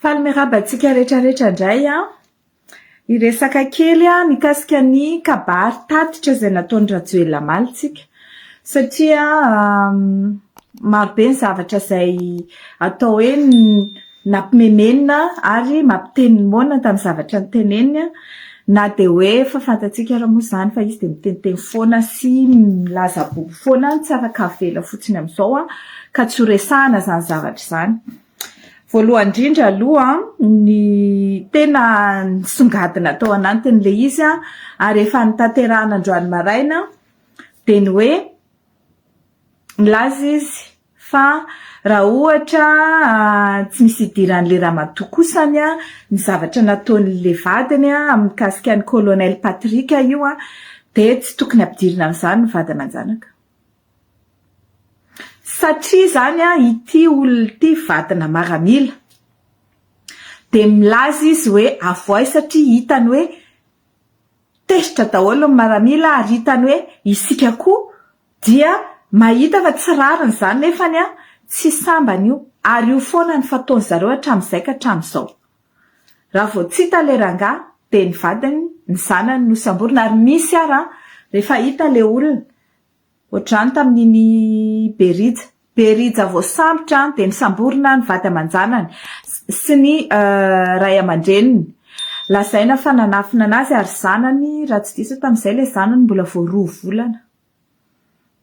Faly miarahaba antsika rehetra rehetra indray an! Hiresaka kely mikasika ny kabary tatitra izay nataon'i Rajoelina omaly tsika satria marobe ny zavatra izay atao hoe nampimemenina ary mampiteny ny moana tamin'ny zavatra noteneniny na dia hoe efa fantatsika ary moa izany fa izy dia miteniteny foana sy milaza bobo foana, tsy afaka avela fotsiny amin'izao ka tsy ho resahana izany zavatra izany. Voalohany indrindra aloha ny tena nisongadina tao anatin'ilay izy ary efa notanterahina androany maraina dia ny hoe nilaza izy fa raha ohatra tsy misy idiran'ilay ramatoa kosany ny zavatra nataon'ilay vadiny mikasika an'i colonel Patrick io dia tsy tokony ampidirina amin'izany ny vady aman-janaka. Satria izany ity olona ity vadina maramila. Dia milaza izy hoe avoay satria hitany hoe tezitra daholo ny maramila ary hitany hoe isika koa dia mahita fa tsy rariny izany nefany tsy sambany io ary io foana ny fataon'zareo hatramin'izay ka hatramin'izao. Raha vao tsy hita ilay rangahy dia ny vadiny, ny zanany no samborina ary misy ara rehefa hita ilay olona Ohatr'izany tamin'iny Berija. Berija voasambotra dia nosamborina ny vady aman-janany sy ny ray aman-dreniny. Lazaina fa nanafina anazy ary zanany, raha tsy diso aho tamin'izay ilay zanany mbola vao 2 volana.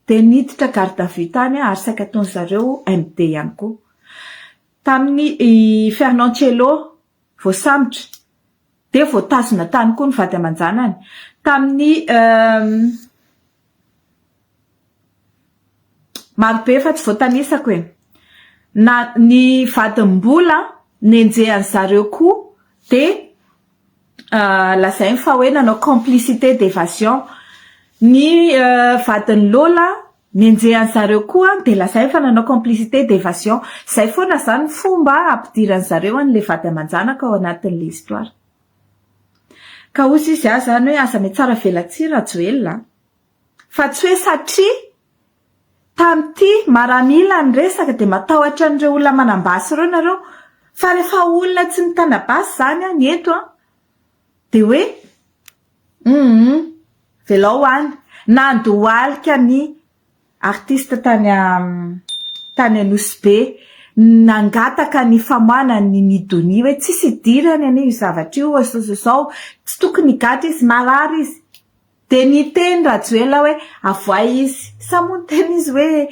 Dia niditra garde à vue tany ary saika ataon-dry zareo MD ihany koa. Tamin'i Fernand Cello voasambotra dia voatazona tany koa ny vady aman-janany. Tamin'ny Marobe fa tsy voatanisako e! Na ny vadim-bola nenjehan zareo koa dia lazainy fa hoe nanao complicité d'évasion. Ny vadin'i Lola nenjehan zareo koa dia lazainy fa nanao complicité d'évasion. Zay foana zany ny fomba ampidiran zareo an'le vady aman-janaka ao anatin'le histoire. Ka hozy izy ahy zany hoe aza mihatsara velatsihy Rajoelina a! Fa tsy hoe satria tamin'ity maramila ny resaka dia matahotra an'ireo olona manam-basy ireo nareo fa rehefa olona tsy mitana basy izany an ny eto an dia hoe humm velao any. Nandohalika ny artiste tany tany Anosibe nangataka ny famoahana an'i Nini Donia hoe tsisy idirany anie io zavatra io, izao izao izao, tsy tokony higadra izy, marary izy. Dia niteny Rajoelina hoe avoay izy. Sa moa niteny izy hoe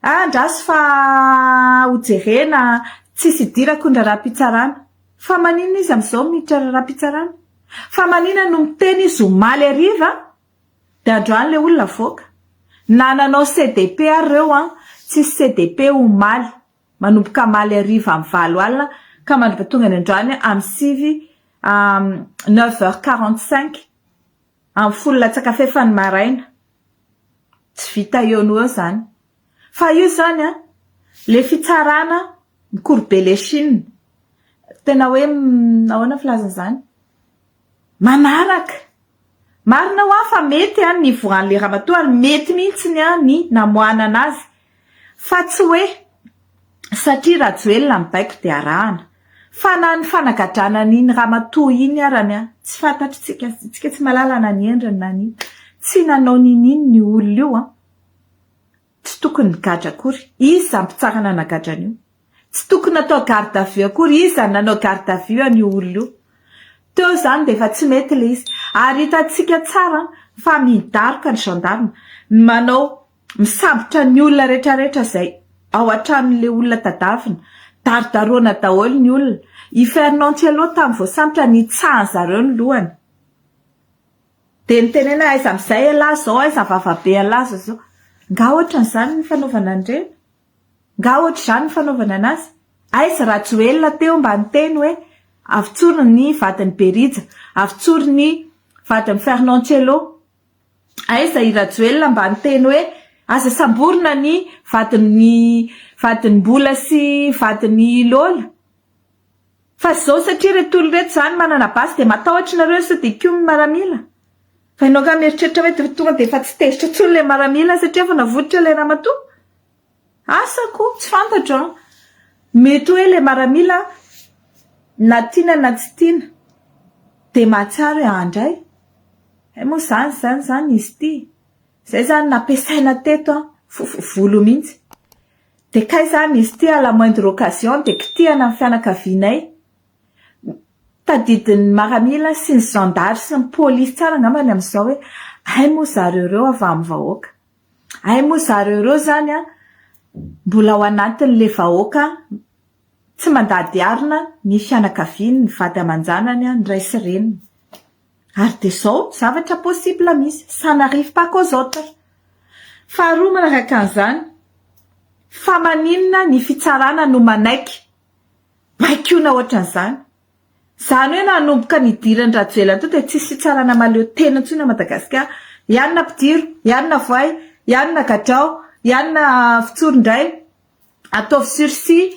andraso fa ho jerena, tsisy idirako ny raharaham-pitsarana. Fa maninona izy amin'izao miditra raharaham-pitsarana? Fa maninona no miteny izy omaly hariva dia androany ilay olona avoaka? Na nanao CDP ary ireo an, tsisy CDP omaly, manomboka omaly hariva amin'ny valo alina ka mandra-pahatonga ny androany amin'ny sivy, neuf heures 45. Amin'ny folo latsaka fahefany maraina. Tsy vita eo noho eo izany. Fa io izany an, le fitsarana mi-courber l'échine. Tena hoe ahoana filazana izany? Manaraka. Marina hoa fa mety an ny nivoahan'le ramatoa ary mety mihitsiny an ny namoahana anazy. Fa tsy hoe satria Rajoelina mibaiko dia arahana. Fa na ny fanagadrana an'iny ramatoa iny arany an, tsy fantatr'tsika, tsika tsy mahalala na ny endriny na ny tsy nanao niniana io olona io an, tsy tokony nigadra akory, iza ny mpitsara nanagadra an'io? Tsy tokony natao garde à vue akory, iza no nanao garde à vue an'io olona io? Teo izany dia efa tsy mety ilay izy, ary hitantsika tsara fa midaroka ny gendarme, manao Misambotra ny olona retraretra izay ao an-tranon'ilay olona tadavina. Darodaroana daholo ny olona. I Fernand Cello tamin'ny voasambotra nitsahan zareo ny lohany. Dia nitenena hoe aiza amin'izay ialahy izao, aiza vavabe ialahy izao izao. Nga ohatran'izany ny fanaovana an'ireny? Nga ohatr'izany ny fanaovana anazy? Aiza Rajoelina teo mba niteny hoe avotsory ny vadin'i Berija, avotsory ny vadin'i Fernand Cello. Aiza i Rajoelina mba niteny hoe aza samborina ny vadin'ny vadin'i Mbola sy vadin'i Lola? Fa zao satria reto olona reto zany manana basy dia matahotra nareo sao dia hikomy ny maramila? Fa ianao angaha mieritreritra hoe tonga dia efa tsy tezitra intsony ilay maramila satria efa navototra ilay ramatoa? Asa ko, tsy fantatro an! Mety hoe ilay maramila. na tiana na tsy tiana dia mahatsiaro hoe andray, hay moa izany izany izany izy ity, izay izany nampiasaina teto an, volo mihitsy. Dia kay izany izy ity à la moindre occasion dia kitihana ny fianakavianay. Tadidin'ny maramila sy ny zandary sy ny polisy tsara angambany amin'izao hoe hay moa zareo ireo avy amin'ny vahoaka. Hay moa zareo ireo izany an, mbola ao anatin'ilay vahoaka tsy mandady harona ny fianakaviany, ny vady aman-janany, ny ray sy reniny. Ary dia izao zavatra possible misy, ça n'arrive pas qu'aux autres. Faharoa manaraka an'izany, fa maninona ny fitsarana no manaiky baikoana ohatran'izany? Izany hoe nanomboka nidiran-dRajoelina teo dia tsisy fitsarana mahaleo tena intsony à Madagasikara. Ihany ampidiro, ihany avoay, ihany gadrao, ihany avotsory indray, ataovy sursis,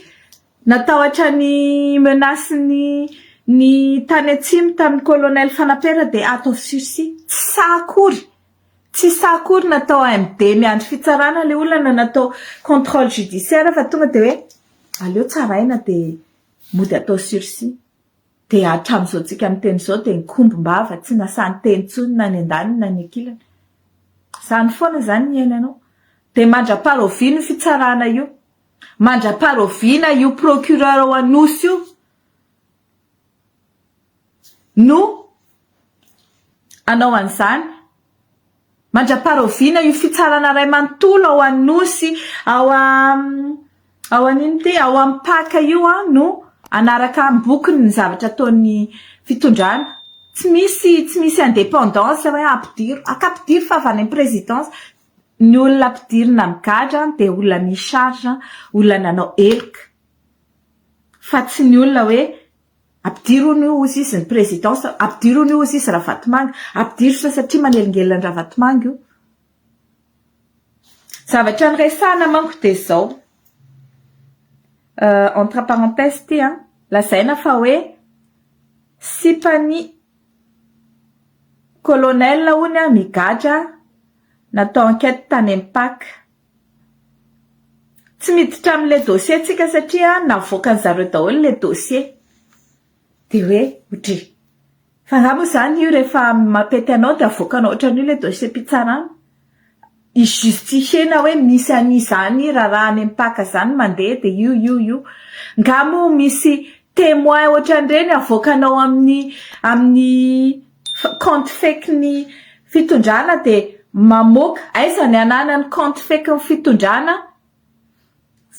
natahotra ny menace ny ny tany atsimo tamin'ny colonel Fanapera dia ataovy sursis. Tsy sahy akory, tsy sahy akory natao AMD miandry fitsarana ilay olona na natao controle judiciaire fa tonga dia hoe aleo tsaraina dia mody atao sursis. Dia hatramin'izao tsika miteny izao dia nikombom-bava tsy nasahy niteny intsony na ny andaniny na ny ankilany. Izany foana izany ny iainanao. Dia mandra-paharoviana io fitsarana io? Mandra-paharoviana io procureur ao Anosy io no hanao an'izany? Mandra-paharoviana io fitsarana iray manontolo ao Anosy, ao ao an'inona ity, ao amin'ny Pac io no hanaraka am-bokony ny zavatra ataon'ny fitondrana. Tsy misy tsy misy indépendance hoe ampidiro, ampidiro fa avy any amin'ny présidence. Ny olona ampidirina migadra dia olona misy charge, olona nanao heloka. Fa tsy ny olona hoe Ampidiro hono io hozy izy ny présidence, ampidiro hono io hozy izy Ravatomanga, ampidiro sa satria manelingelina an-dRavatomanga io. Zavatra niresahana manko dia izao, entre parenthèse ity an, lazaina fa hoe sipan'i colonel hono migadra natao enquête tany amin'ny Pac. Tsy miditra amin'ilay dossier tsika satria navoakan'ny zareo daholo ilay dossier. Dia hoe ohatry. Fa angaha moa izany io rehefa mampety anao dia avoakanao ohatran'io ilay dossier-pitsarana? I-justifier-na hoe misy an'izany raharaha any amin'ny Pac izany mandeha dia io io io. Angaha moa misy témoin ohatran'ireny avoakanao amin'ny amin'ny compte fake ny fitondrana dia mamoaka, aiza ny ananany compte fake ny fitondrana,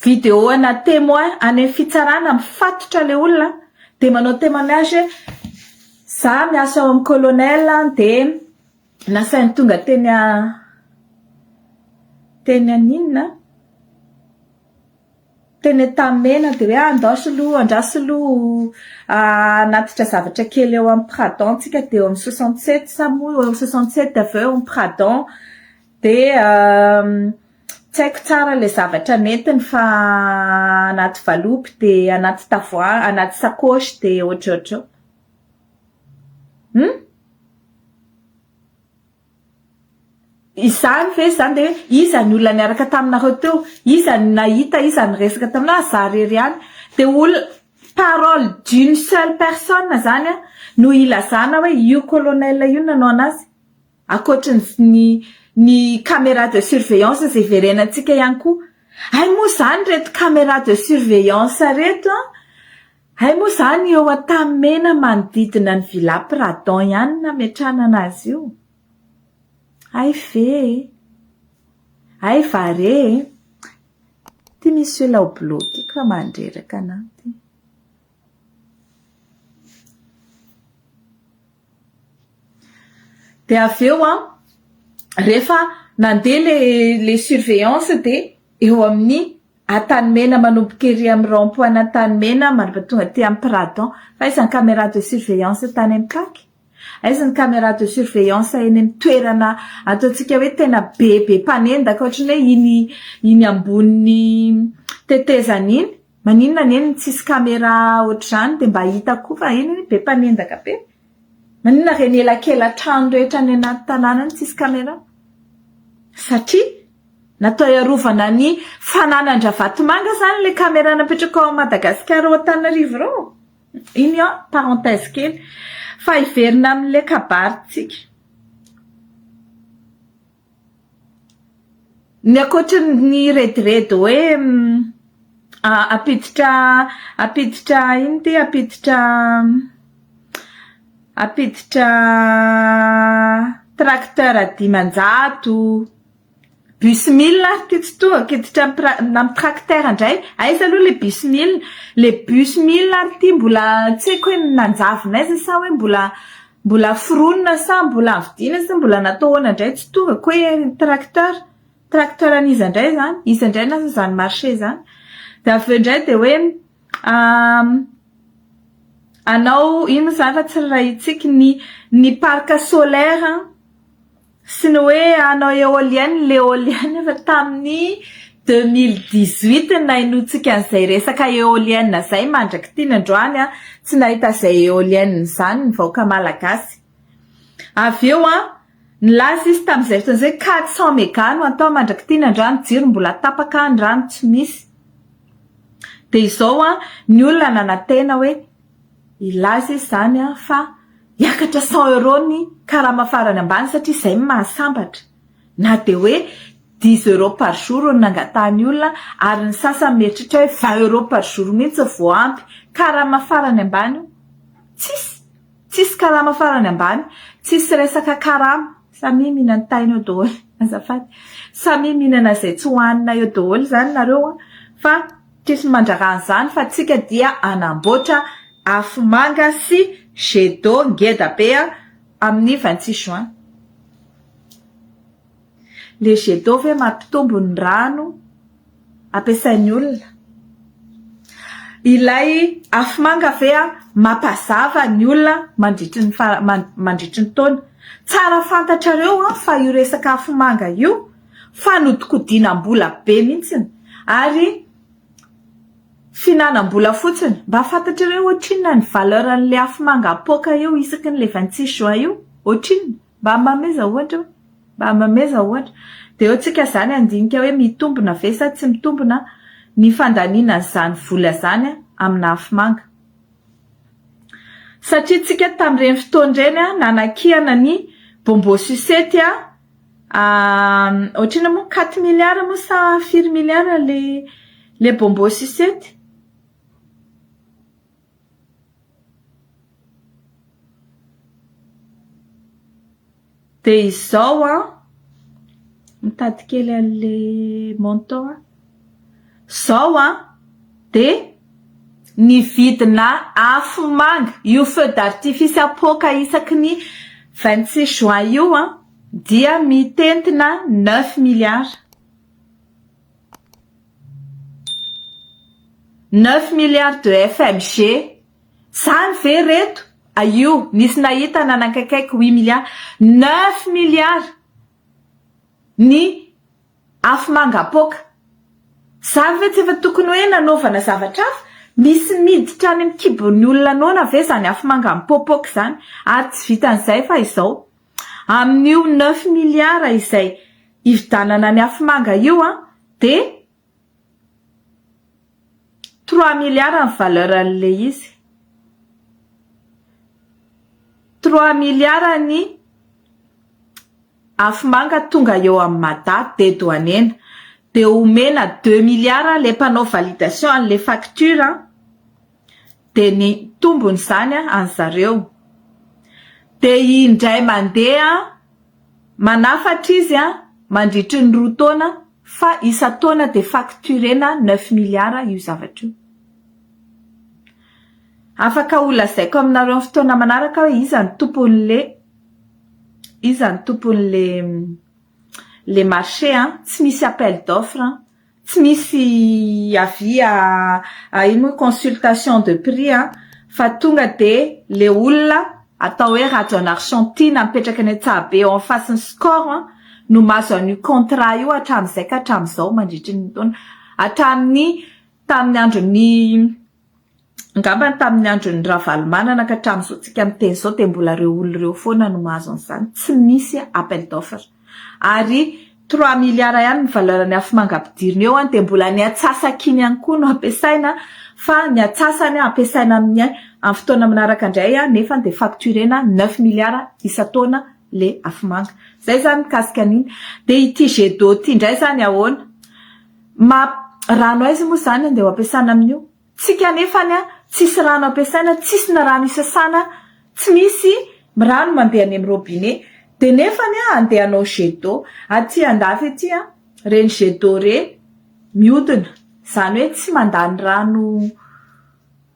vidéo ana témoin any amin'ny fitsarana mifatotra le olona dia manao témoignage hoe za miasa ao amin'ny colonel dia nasainy tonga teny teny an'inona Teny Antanimena dia hoe andao soloa, andraso aloha hanatitra zavatra kely eo amin'ny Pradon tsika dia eo amin'ny 67 sa moa eo amin'ny 67 avy eo eo amin'ny Pradon dia tsy haiko tsara ilay zavatra nentiny fa anaty valopy dia anaty tavoahangy, anaty sacoche dia ohatrohatr'izao. Hum? Izany ve izany dia hoe iza ny olona niaraka taminareo teo? Iza no nahita, iza no niresaka taminao? Ah, za irery ihany. Dia olona, parole d'une seule personne izany an, no ilazana hoe io colonel io no nanao anazy. Ankoatry ny ny caméra de surveillance izay hiverenantsika ihany koa. Hay moa izany ireto caméra de surveillance ireto an, hay moa izany eo Antanimena manodidina ny Villa Pradon ihany no nametrahana anazy io. Hay ve e! Hay va re e! Ty misy olona ho bloquer-ko fa mandreraka anah ty. Dia avy eo an, rehefa nandeha le le surveillance dia eo amin'ny Antanimena manomboka ery amin'ny rond point an'Antanimena mandra-pahatonga aty amin'ny Pradon. Fa aiza ny caméra de surveillance tany amin'ny Pac? Aiza ny caméra de surveillance eny amin'ny toerana ataontsika hoe tena be be mpanendaka ohatran'ny hoe iny iny ambonin'ny tetezana iny? Maninona anie no tsisy caméra ohatr'izany dia mba hita koa fa iny anie be mpanendaka be. Maninona ireny elakela-trano rehetra any anaty tanàna any tsisy caméra? Satria natao hiarovana ny fananan-dRavatomanga izany ilay caméra napetraka ao Madagasikara ao Antananarivo ireo. Iny an, parenthèse kely. Fa hiverina amin'ilay kabarintsika. Ny ankoatry ny rediredy hoe hampiditra hampiditra inona ity hampiditra hampiditra tracteur 500, bus mille ary ity tsy tonga hiditra amin'ny tracteur indray, aiza aloha ilay bus mille? Ilay bus mille ary ity mbola tsy haiko hoe nanjavona aiza sa hoe mbola Mbola foronina sa mbola vidiana sa mbola natao ahoana indray tsy tonga ko hoe tracteur, tracteur an'iza indray izany? Iza indray no izany marché izany? Dia avy eo indray dia hoe hanao ino moa izany fa tsy rarahintsika ny ny parc solaire sy ny hoe hanao éolienne, l'éolienne efa tamin'ny 2018 no nahenoantsika an'izay resaka éolienne izay mandrak'ity ny androany an, tsy nahita izay éolienne izany ny vahoaka malagasy. Avy eo an, nilaza izy tamin'izay fotoana izay hoe 400 méga no atao mandrak'ity ny androany, jiro mbola tapaka, ny rano tsy misy. Dia izao an, ny olona nanantena hoe Hilaza izy izany an fa hiakatra cent euros ny karama farany ambany satria izay no mahasambatra. Na dia hoe dix euros par jour no nangatahan'ny olona ary ny sasany mieritreritra hoe vingt euros par jour mihitsy vao ampy. Karama farany ambany io. Tsisy. Tsisy karama farany ambany. Tsisy resaka karama. Samia mihinana taina eo daholo. Azafady. Samia mihinana izay tsy hohanina eo daholo izany nareo an. Fa Tsisy mandrara an'izany fa tsika dia hanamboatra afomanga sy jet d'eau ngeda be amin'ny 26 juin. Le jet d'eau ve mampitombo ny rano ampiasain'ny olona? Ilay afomanga ve mampazava ny olona mandritry ny mandritry ny taona? Tsara fantatrareo fa io resaka afomanga io Fanodikodinam-bola be mihitsiny ary fihinanam-bola fotsiny. Mba fantatrareo hoe ohatrinona ny valeur an'ilay afomanga apoaka eo isaky ny le 26 juin io? Ohatrinona? Mba mameza ohatra hoe. Mba mameza ohatra. Dia eo tsika izany handinika hoe mitombina ve sa tsy mitombina ny fandaniana an'izany vola izany amina afomanga. Satria tsika tamin'ireny fotoana ireny nanakihana ny bonbon sucette Ohatr'inona moa quatre milliards moa sa firy milliards le le bonbon sucette? Dia izao an, mitady kely an'le montant aho. Izao an, dia ny vidina afomanga, io feu d'artifice apoaka isaky ny 26 juin io an, dia mitentina neuf milliards. Neuf milliards de FMG. Zany ve reto? Io, nisy nahita nanakaikaiky huit milliards. Neuf milliards ny afomanga apoaka. Zany ve tsy efa tokony hoe nanaovana zavatra hafa? Misy miditra any amin'ny kibon'ny olona noana ve zany afomanga mipoapoaka izany? Ary tsy vitan'izay fa izao. Amin'io neuf milliards izay hividianana ny afomanga io dia trois milliards ny valeur an'ilay izy. Trois milliards ny afomanga tonga eo amin'ny Mada dédouanena. Dia omena deux milliards ilay mpanao validation an'ilay facture dia ny tombony izany an'zareo. Dia indray mandeha manafatra izy mandritry ny roa taona fa isan-taona dia facturena neuf milliards io zavatra io. Afaka ho lazaiko aminareo amin'ny fotoana manaraka hoe iza no tompon'le iza no tompon'le le marché an, tsy misy appel d'offre an. Tsy misy avis à ino moa consultation de prix an, fa tonga dia le olona atao hoe Rajaonarison Tiana mipetraka any Antsahabe eo en face ny score an no mahazo an'io contrat io hatramin'izay ka hatramin'izao mandritry ny taona hatramin'ny tamin'ny andron'ny angambany tamin'ny andron'ny Ravalomanana ka hatramin'izao tsika miteny izao dia mbola ireo olona ireo foana no mahazo an'izany, tsy misy appel d'offre ary. 3 milliards ihany ny valeur-ny afomanga ampidirina eo an, dia mbola ny atsasak'iny ihany koa no ampiasaina, fa ny atsasany ampiasaina amin'ny amin'ny fotoana manaraka indray an, nefa dia facturena 9 milliards isan-taona le afomanga. Zay zany mikasika an'iny. Dia ity jet d'eau ity indray zany ahoana? Ma rano aiza moa zany andeha ho ampiasana amin'io? Tsika nefany a tsisy rano ampiasaina, tsisy na rano isasana, tsy misy rano mandeha any amin'ny robinet. Dia nefany a andeha hanao jet d'eau. Aty andafy aty a, reny jet d'eau reny miodina, zany hoe tsy mandany rano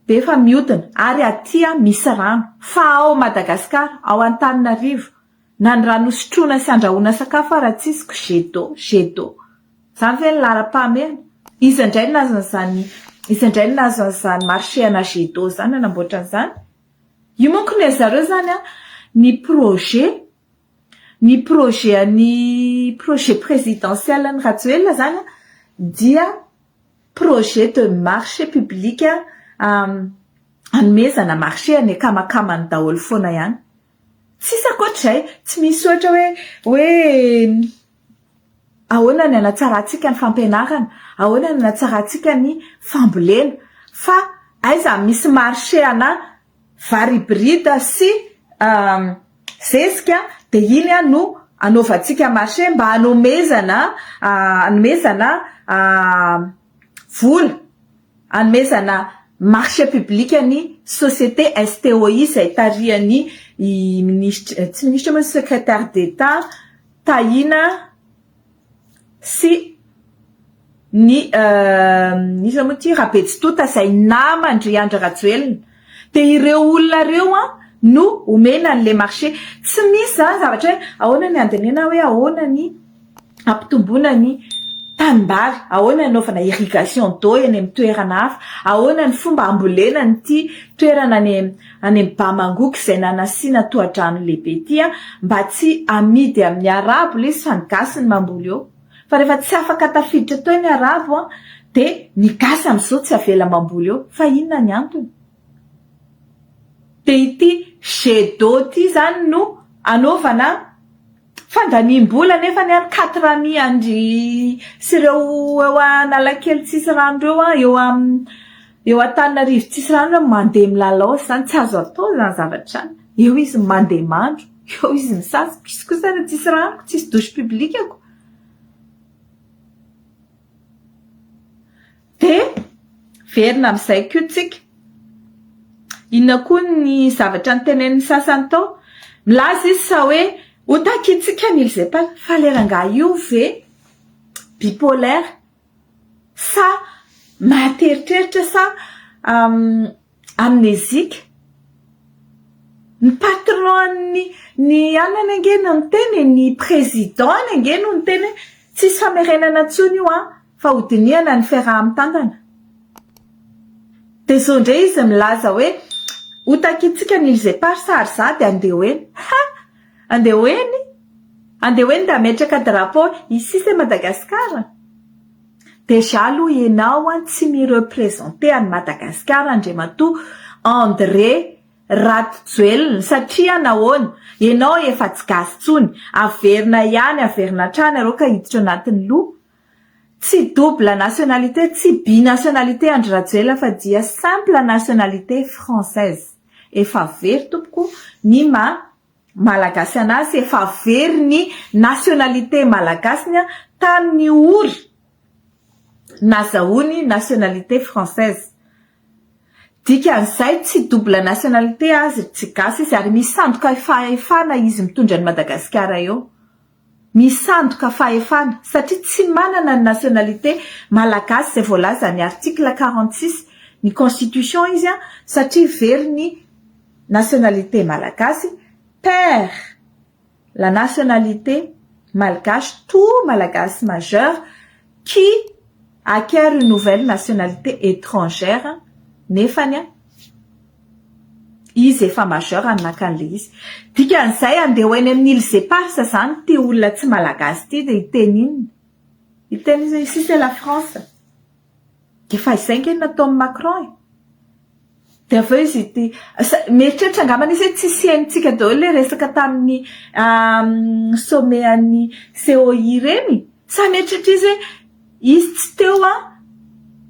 be fa miodina, ary aty a misy rano. Fa ao Madagasikara, ao Antananarivo, na ny rano hosotroina sy andrahoana sakafo ara tsisy ko jet d'eau, jet d'eau. Zany ve ny laharam-pahamehana? Iza indray no nahazo an'izany, iza indray no nahazo an'izany marché ana jet d'eau zany nanamboatra an'izany? Io manko ny zareo zany a, ny projet an'ny projet présidentiel ny Rajoelina zany a dia projet de marché public, anomezana marché any akamakamany daholo foana ihany. Tsisy ankoatr'izay, tsy misy ohatra hoe ahoana ny anatsarantsika ny fampianarana, ahoana ny anatsarantsika ny fambolena, fa aiza misy marché ana vary hybride sy zezika, dia iny a no anaovantsika marché mba hanomezana vola, anomezana marché public ny société STOI izay tarihan'ny ministre, tsy ministre moa, secrétaire d'État Tahina sy ny iza moa ty, Rabetsitota, izay namandry Andry Rajoelina. Dia ireo olona ireo a no omena an'le marché. Tsy misy zany zavatra hoe ahoana ny andenena, hoe ahoana ny ampitomboana ny tanimbary, ahoana ny anaovana irrigation d'eau eny amin'ny toerana hafa, ahoana ny fomba ambolena nyity toerana any amin'ny Bamangoky izay nanasiana tohadrano lehibe ity a, mba tsy amidy amin'ny arabo le izy fa ny gasy ny mamboly eo. Fa rehefa tsy afaka tafiditra teo ny arabo a, dia ny gasy amin'izao tsy avela mamboly eo. Fa inona ny antony? Dia ity jet d'eau ity zany no anaovana fandaniam-bola, nefa ny any quatre mi andry sy ireo eo Analakely tsisy rano ireo a, eo Antananarivo tsisy rano ireo mandeha milalao zany. Tsy azo atao zany zavatra zany. Eo izy mandeha mandro, eo izy misasa, izy kosa raha tsisy rano, tsisy douche publique ko. Dia verina amin'izay koa tsika. Inona koa ny zavatra notenenin'ny sasany tao? Milaza izy sa hoe hotakintsika ny îles Éparses, fa le rangahy io ve bipolaire sa mahateritreritra sa amnésique? Ny patron ny anany ange no niteny, ny président any ange no niteny hoe tsisy famerenana intsony io a, fa hodinihana ny fiaraha-mitantana. Dia zao indray izy milaza hoe hotakintsika ny îles Éparses ary za dia andeha ho eny. Ha! Andeha ho eny? Andeha ho eny dia hametraka drapeau "ici c'est Madagascar"? Déjà aloha ianao a tsy mi-représenter an'i Madagasikara, Andriamatoa André Rajoelina, satria nahoana? Ianao efa tsy gasy intsony, averina ihany, averina hatrany areo ka hiditra anatin'ny loha. Tsy double nationalité, tsy binationalité Andry Rajoelina, fa dia simple nationalité française. Efa very tompoko ny ma malagasy anazy, efa very ny nationalité malagasiny a tamin'ny ory nazahoany nationalité française. Dikan'izay tsy double nationalité azy, tsy gasy izy, ary misandoka fahefana izy mitondra ny Madagasikara eo. Misandoka fahefana satria tsy manana ny nationalité malagasy izay voalaza ny article 46 ny constitution izy a, satria very ny nationalité malagasy. Perd la nationalité malgache tout Malagasy majeur qui acquiert une nouvelle nationalité étrangère, nefany a izy efa majeur ny naka an'le izy. Dikan'izay andeha ho eny amin'ny îles Éparses zany ty olona tsy malagasy ty, dia hiteny inona? Hiteny izy "ici c'est la France"? Efa izay nge nataon'i Macron e. Dia avy eo izy ity, mieritreritra angambany izy hoe tsisy hainontsika daholo ilay resaka tamin'ny sommet an'ny COI ireny? Sa mieritreritra izy hoe izy tsy teo an,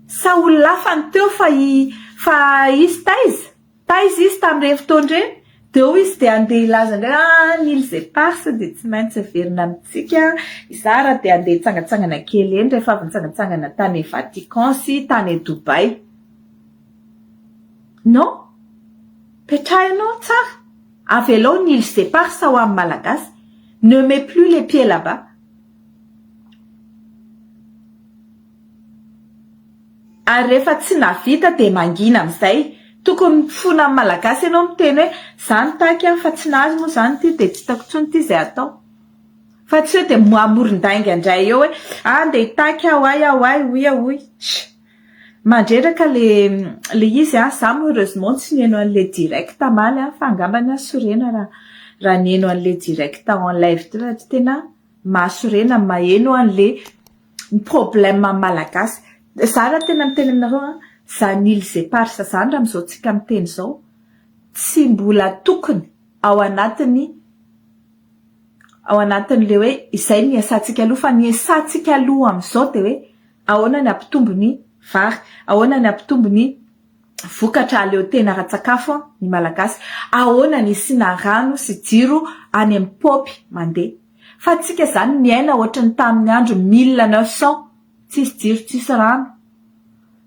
sa olona hafa no teo fa i fa izy taiza? Taiza izy tamin'ireny fotoana ireny? Dia eo izy dia handeha hilaza indray hoe ah ny îles éparses dia tsy maintsy averina amintsika, izaho raha dia handeha hitsangantsangana kely eny rehefa avy nitsangantsangana tany Vatican sy tany Dubaï. Non. Petrahinao tsara. Avelao ny îles éparses ho an'ny Malagasy. Ne mets plus les pieds là-bas. Ary rehefa tsy nahavita dia mangina amin'izay. Tokony mifona amin'ny Malagasy ianao miteny hoe za nitaky an fa tsy nahazo moa izany ity dia tsy hitako intsony ity izay atao. Fa tsy hoe dia amoron-dainga indray eo hoe ah ndeha hitaky aho ay aho ay hoy aho hoy. Mandreraka le le izy a, za moa heureusement tsy niheno an'le direct omaly a, fa angambany aho sorena raha raha niheno an'le direct en live teo satria tena mahasorena ny maheno an'le ny problème amin'ny malagasy. Za raha tena miteny aminareo a, zany îles éparses zany raha amin'izao tsika miteny izao tsy mbola tokony ao anatin'ny ao anatin'le hoe izay ny iasantsika aloha fa ny iasantsika aloha amin'izao dia hoe Ahoana ny hampitombo ny vary? Ahoana ny hampitombo ny vokatra hahaleo tena ara-tsakafo ny Malagasy? Ahoana ny hisiana rano sy jiro any amin'ny paompy mandeha? Fa tsika zany miaina ohatry ny tamin'ny andro 1900, tsisy jiro tsisy rano.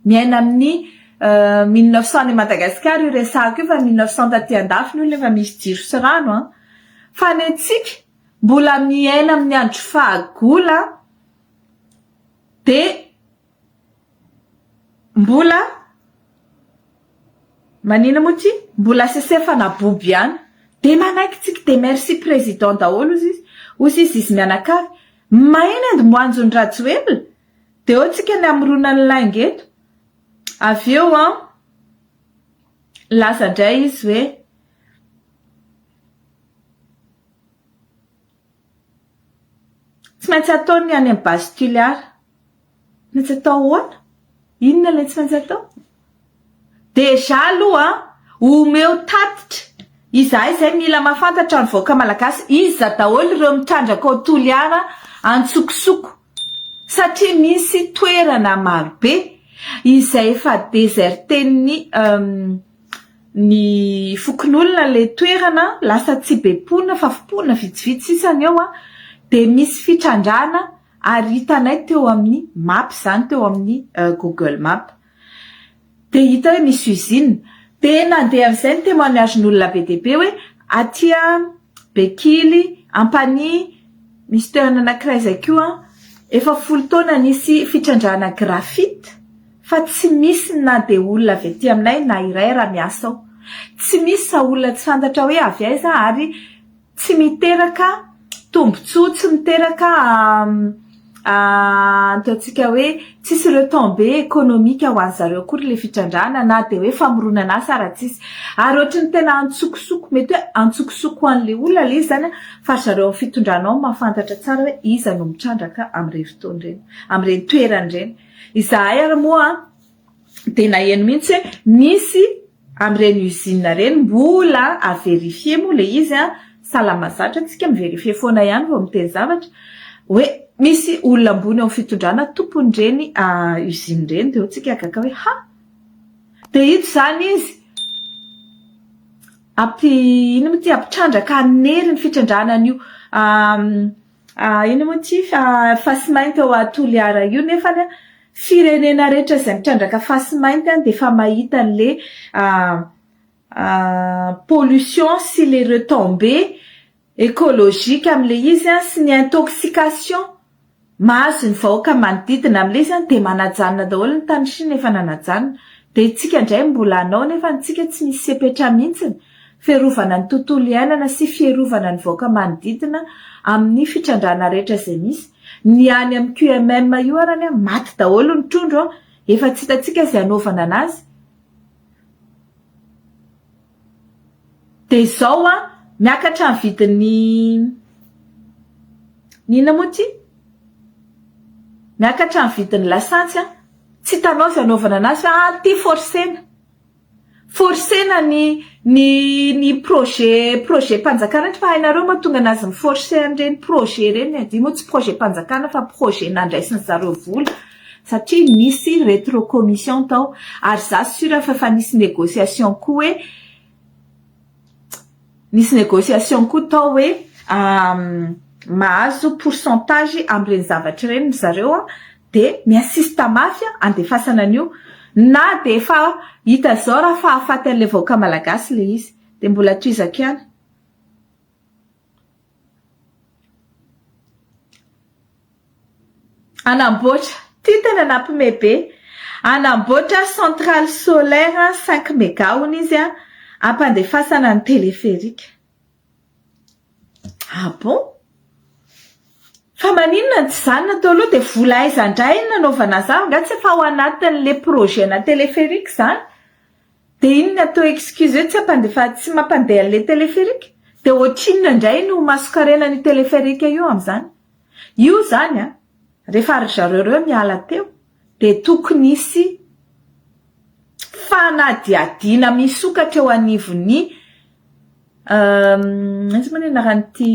Miaina amin'ny 1900 any Madagasikara io resahako io fa 1900 taty andafy ny olona efa misy jiro sy rano an! Fa ny antsika mbola miaina amin'ny andro fahagola. Dia mbola manina moa ity? Mbola sesefana bobo ihany. Dia manaiky tsika dia merci président daholo ozy izy, ozy izy izy mianakavy. Maina ny moanjon'i Rajoelina. Dia eo tsika ny hamorona ny lainga eto. Avy eo an, nilaza indray izy hoe. Tsy maintsy atao ny any amin'ny base Tuléar. Tsy maintsy atao ahoana? Inona ilay tsy maintsy atao? Déjà aloha omeo tatitra, izahay izay mila mahafantatra ny vahoaka malagasy, iza daholo ireo mitrandraka ao Toliara antsokosoko satria misy toerana marobe izay efa deserten'ny ny fokonolona ilay toerana lasa tsy be mponina fa mponina vitsivitsy sisa ny eo dia misy fitrandrahana ary hitanay teo amin'ny map izany teo amin'ny google map dia hita hoe misy usine dia nandeha amin'izay ny témoignage-n'olona be dia be hoe aty Bekily, Ampanihy, misy toerana anankiray izay koa efa folo taona nisy fitrandrahana graphite fa tsy misy na dia olona avy aty aminay na iray raha miasa ao. Tsy misy sa olona tsy fantatra hoe avy aiza ary tsy miteraka tombotsoa, tsy miteraka ataontsika hoe tsisy retombées économique ho an'zareo akory ilay fitrandrahana na dia hoe famoronana asa ara tsisy. Ary ohatry ny tena antsokosoko, mety hoe antsokosoko ho an'ilay olona ilay izy izany fa ry zareo amin'ny fitondrana ao mahafantatra tsara hoe iza no mitrandraka amin'ireny fotoana ireny, amin'ireny toerana ireny. Izahay ary moa dia naheno mihitsy hoe misy amin'ireny usine ireny mbola à vérifier moa ilay izy an, sahala mahazatra antsika mi-vérifier foana ihany vao miteny zavatra, hoe misy olona ambony ao amin'ny fitondrana tompon'ireny usine ireny dia eo tsika gaga hoe ha! Dia ito izany izy ampi inona moa ity ampitrandraka hanery ny fitrandrahana an'io Inona moa ity fasimainty ao Toliara io nefany an, firenena rehetra izay mitrandraka fasimainty an dia efa mahita an'le pollution sy le retombées écologique amin'ilay izy an sy ny intoxication mahazo ny vahoaka manodidina amin'ilay izy an dia manajanona daholo ny tany Chine efa nanajanona dia itsika indray mbola hanao nefa tsika tsy misy fepetra mihitsiny Fiarovana ny tontolo iainana sy fierovana ny vahoaka manodidina amin'ny fitrandrahana rehetra izay misy. Ny any amin'ny QMM io arany an, maty daholo ny trondro an, efa tsy hitantsika izay hanaovana anazy. Dia izao an, miakatra ny vidin'ny, ny inona moa ity? Miakatra ny vidin'ny lasantsy an, tsy hitanao izay hanaovana anazy fa ah, ity forcena. Forcena ny ny ny projet projet mpanjakana fa hainareo mahatonga anazy mi-forcer an'ireny projet ireny e, io moa tsy projet mpanjakana fa projet nandraisin'ny zareo vola satria nisy rétrocommission tao ary za sur fa efa nisy négociation koa hoe nisy négociation koa tao hoe mahazo pourcentage amin'ireny zavatra ireny ry zareo an, dia mi-insiste mafy andefasana an'io na dia efa hita zao raha fa hahafaty an'ilay vahoaka malagasy ilay izy dia mbola tohizako ihany. Hanamboatra, ty tena nampime be, hanamboatra centrale solaire cinq mega hono izy an, hampandefasana ny téléphérique. Ah bon? Fa maninona no tsy izany no atao aloha dia vola aiza indray no nanaovana an'izany? Angaha tsy efa ao anatin'ilay projet-na téléphérique izany? Dia inona atao excuse hoe tsy hampandefa tsy mampandeha an'ilay téléphérique? Dia ohatrinona indray no mason-karena an'io téléphérique io amin'izany? Io izany an, rehefa ry zareo ireo miala teo dia tokony hisy fanadihadiana misokatra eo anivon'ny aiza moa ny anaran'ity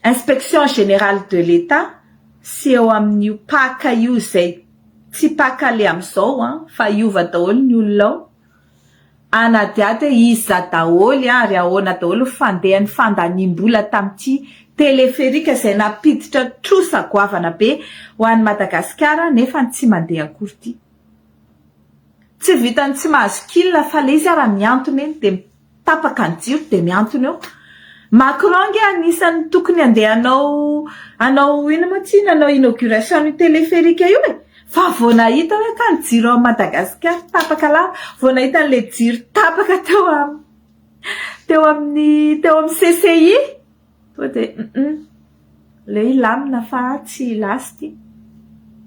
Inspection générale de l'Etat sy eo amin'io Pac io izay tsy Pac le amin'izao an, fa hiova daholo ny olona ao, hanadihady hoe iza daholo ary ahoana daholo ny fandehan'ny fandaniam-bola tamin'ity téléphérique izay nampiditra trosa goavana be ho an'i Madagasikara nefa tsy mandeha akory ity. Tsy vitan'ny tsy mahazo kil fa le izy ara mihantona eny dia tapaka ny jiro dia mihantona eo. Macron ange anisan'ny tokony handeha hanao hanao inona moa tsy nanao inauguration io téléphérique io e! Fa vao nahita hoe ka ny jiro ao Madagasikara tapaka lava, vao nahita an'ilay jiro tapaka teo am teo amin'ny teo amin'ny CCI Tonga dia hum le hilamina fa tsy lasa ity.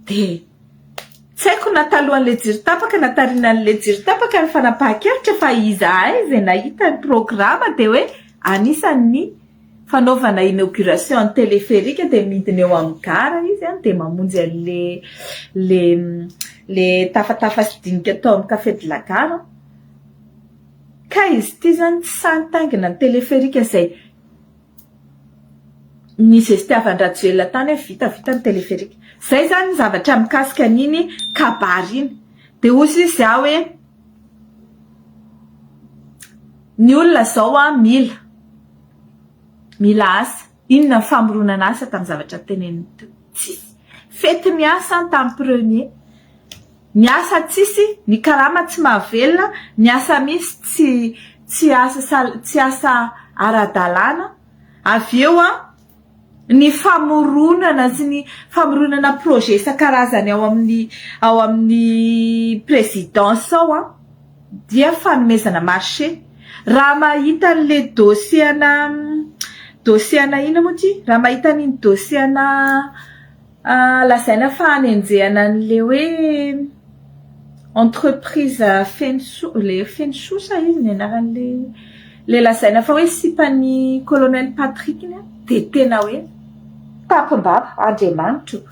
Dia tsy haiko na talohan'ilay jiro tapaka na taorian'ilay jiro tapaka ny fanapahan-kevitra fa izahay izay nahita ny programa dia hoe anisan'ny fanaovana inauguration ny téléphérique dia midina eo amin'ny gara izy an, dia mamonjy an'ilay le le tafatafa sy dinika tao amin'ny café de la gare. Ka izy ity izany tsy sahy nitaingina ny téléphérique izay nizestiavan-dRajoelina tany hoe vita vita ny téléphérique. Izay izany ny zavatra mikasika an'iny kabary iny. Dia hoy izy aho hoe ny olona izao an mila mila asa. Inona ny famoronana asa tamin'ny zavatra teneniny teo? Tsisy. Fety ny asa tamin'ny premier. Ny asa tsisy, ny karama tsy mahavelona, ny asa misy tsy tsy asa sal tsy asa ara-dalàna, avy eo an, ny famoronana sy ny famoronana projet isan-karazany ao amin'ny ao amin'ny présidence ao an, dia fanomezana marché. Raha mahita an'le dossier ana dossier ana inona moa ity? Raha mahita an'iny dossier ana Lazaina fa hanenjehana an'ilay hoe entreprise Fenosoa, ilay Fenosoa sa iza ny anaran'ilay ilay lazaina fa hoe sipan'i colonel Patrick iny an, dia tena hoe tampim-bava, Andriamanitra o!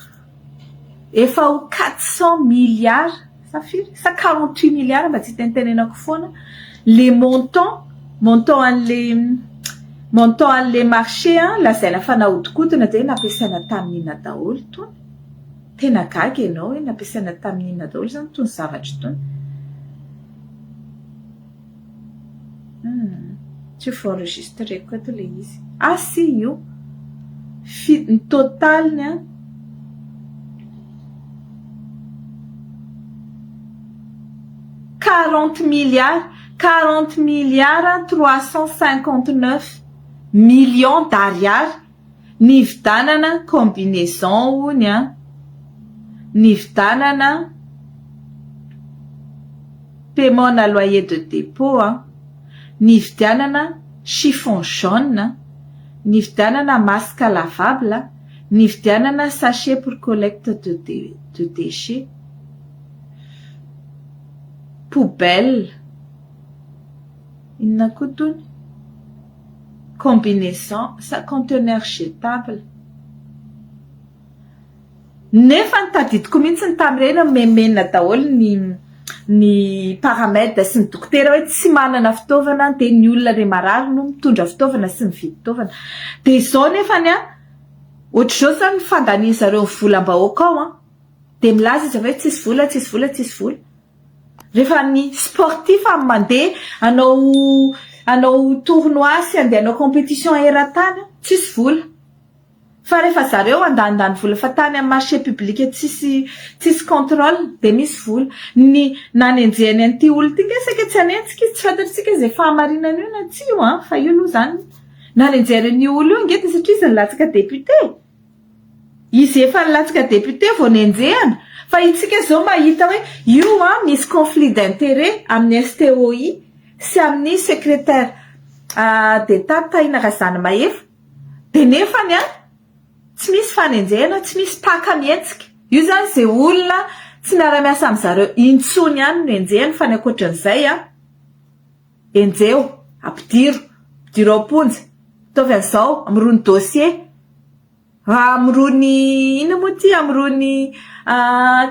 Efa ho 400 milliards sa firy? Sa 48 milliards mba tsy hitenitenenako foana le montant, montant an'le montant an'le marché an, lazaina fa nahodinkodina dia nampiasaina tamin'inona daholo itony? Tena gaga ianao hoe nampiasaina tamin'inona daholo izany itony zavatra itony? Hum, tsy voa-enregistreko eto ilay izy. Ah si, io. Fi- ny total-ny an. 40 milliards, 40 milliards 359 millions d'ariary nividanana combinaison hono an, nividanana paiement na loyer de dépot an, nividianana chiffon jaune, nividianana masque lavable, nividianana sachet pour collecte de de déchets. Poubelle, inona koa itony? Combinaison sa conteneur jetable. Nefa ny tadidiko mihitsy ny tamin'ireny memena daholo ny. ny paramed sy ny dokotera hoe tsy manana fitaovana dia ny olona le marary no mitondra fitaovana sy mividy fitaovana. Dia izao nefany an, ohatr'izao izany ny fandanian'zareo ny volam-bahoaka ao an, dia milaza izy avy hoe tsisy vola, tsisy vola, tsisy vola. Rehefa ny sportif mandeha hanao hanao tournoi sy handeha hanao compétition eran-tany tsisy vola. Fa rehefa zareo andanindany vola fa tany amin'ny marché public tsisy tsisy contrôle dia misy vola. Ny nanenjehany an'ity olona ity nge saika tsy hanenjika izy, tsy fantatr'tsika izay fahamarinana io na tsia io an, fa io aloha izany nanenjehany an'io olona io nge dia satria izy nilatsaka député. Izy efa nilatsaka député vao nenjehana. Fa itsika izao mahita hoe io an misy conflit d'intérêt amin'ny STOI sy amin'ny secrétaire d'Etat Tahina Razanimahefa. Dia nefany an, tsy misy fanenjehana, tsy misy mpaka mihetsika. Io izany izay olona tsy miara-miasa amin'zareo intsony ihany no enjehiny fa ny ankoatran'izay an, enjeho, ampidiro, ampidiro ao am-ponja, ataovy an'izao, amorony dossier, amorony inona moa ity, amorony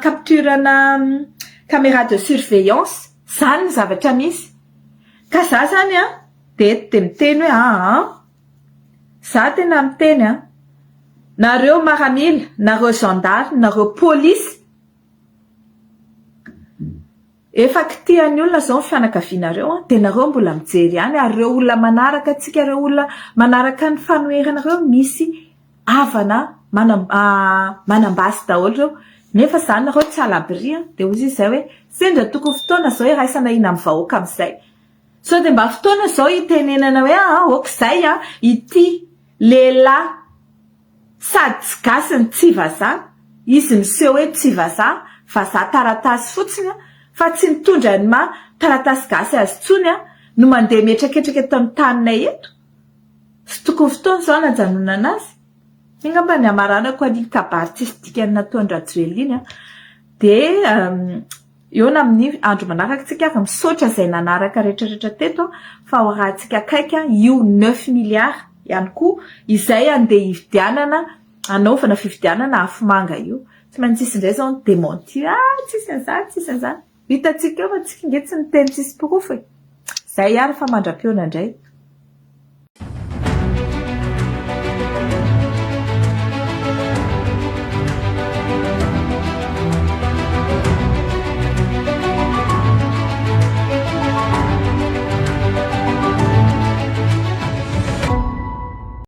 capture-na caméra de surveillance, izany ny zavatra misy. Ka za izany an, dia eto dia miteny hoe aa. Za tena miteny an! Nareo maramila, nareo gendarme, nareo polisy, efa kitihan'ny olona zao ny fianakavianareo an, dia nareo mbola mijery ihany, ary ireo olona manaraka antsika, ireo olona manaraka ny fanoherana ireo misy havana manam manam-basy daholo ireo, nefa zany nareo tsy à l'abri an, dia hozy izy zay hoe sendra tokony fotoana zao hiraisana hina amin'ny vahoaka amin'izay. Sao dia mba fotoana izao hitenenana hoe aa ok izay a, ity lehilahy sady tsy gasy no tsy vazaha, izy miseho hoe tsy vazaha, vazaha taratasy fotsiny a, fa tsy nitondra ny maha taratasy gasy azy intsony a, no mandeha mihetraketraka eto amin'ny taninay eto. Tsy tokony fotoana izao hanajanonana azy. Iny angamba ny hamaranako an'iny kabary tsisy dikany nataon-dRajoelina iny a. Dia. Eo na amin'ny andro manaraka tsika ary misaotra izay nanaraka rehetra rehetra teto fa ho arahantsika akaiky io neuf milliards ihany koa izay andeha hividianana hanaovana fividianana afomanga io. Tsy maintsy hisy indray izao ny démenti ah tsisy an'izany tsisy an'izany. Hitantsika eo fa tsika ange tsy miteny tsisy porofo e. Izay ary fa mandra-pihaona indray.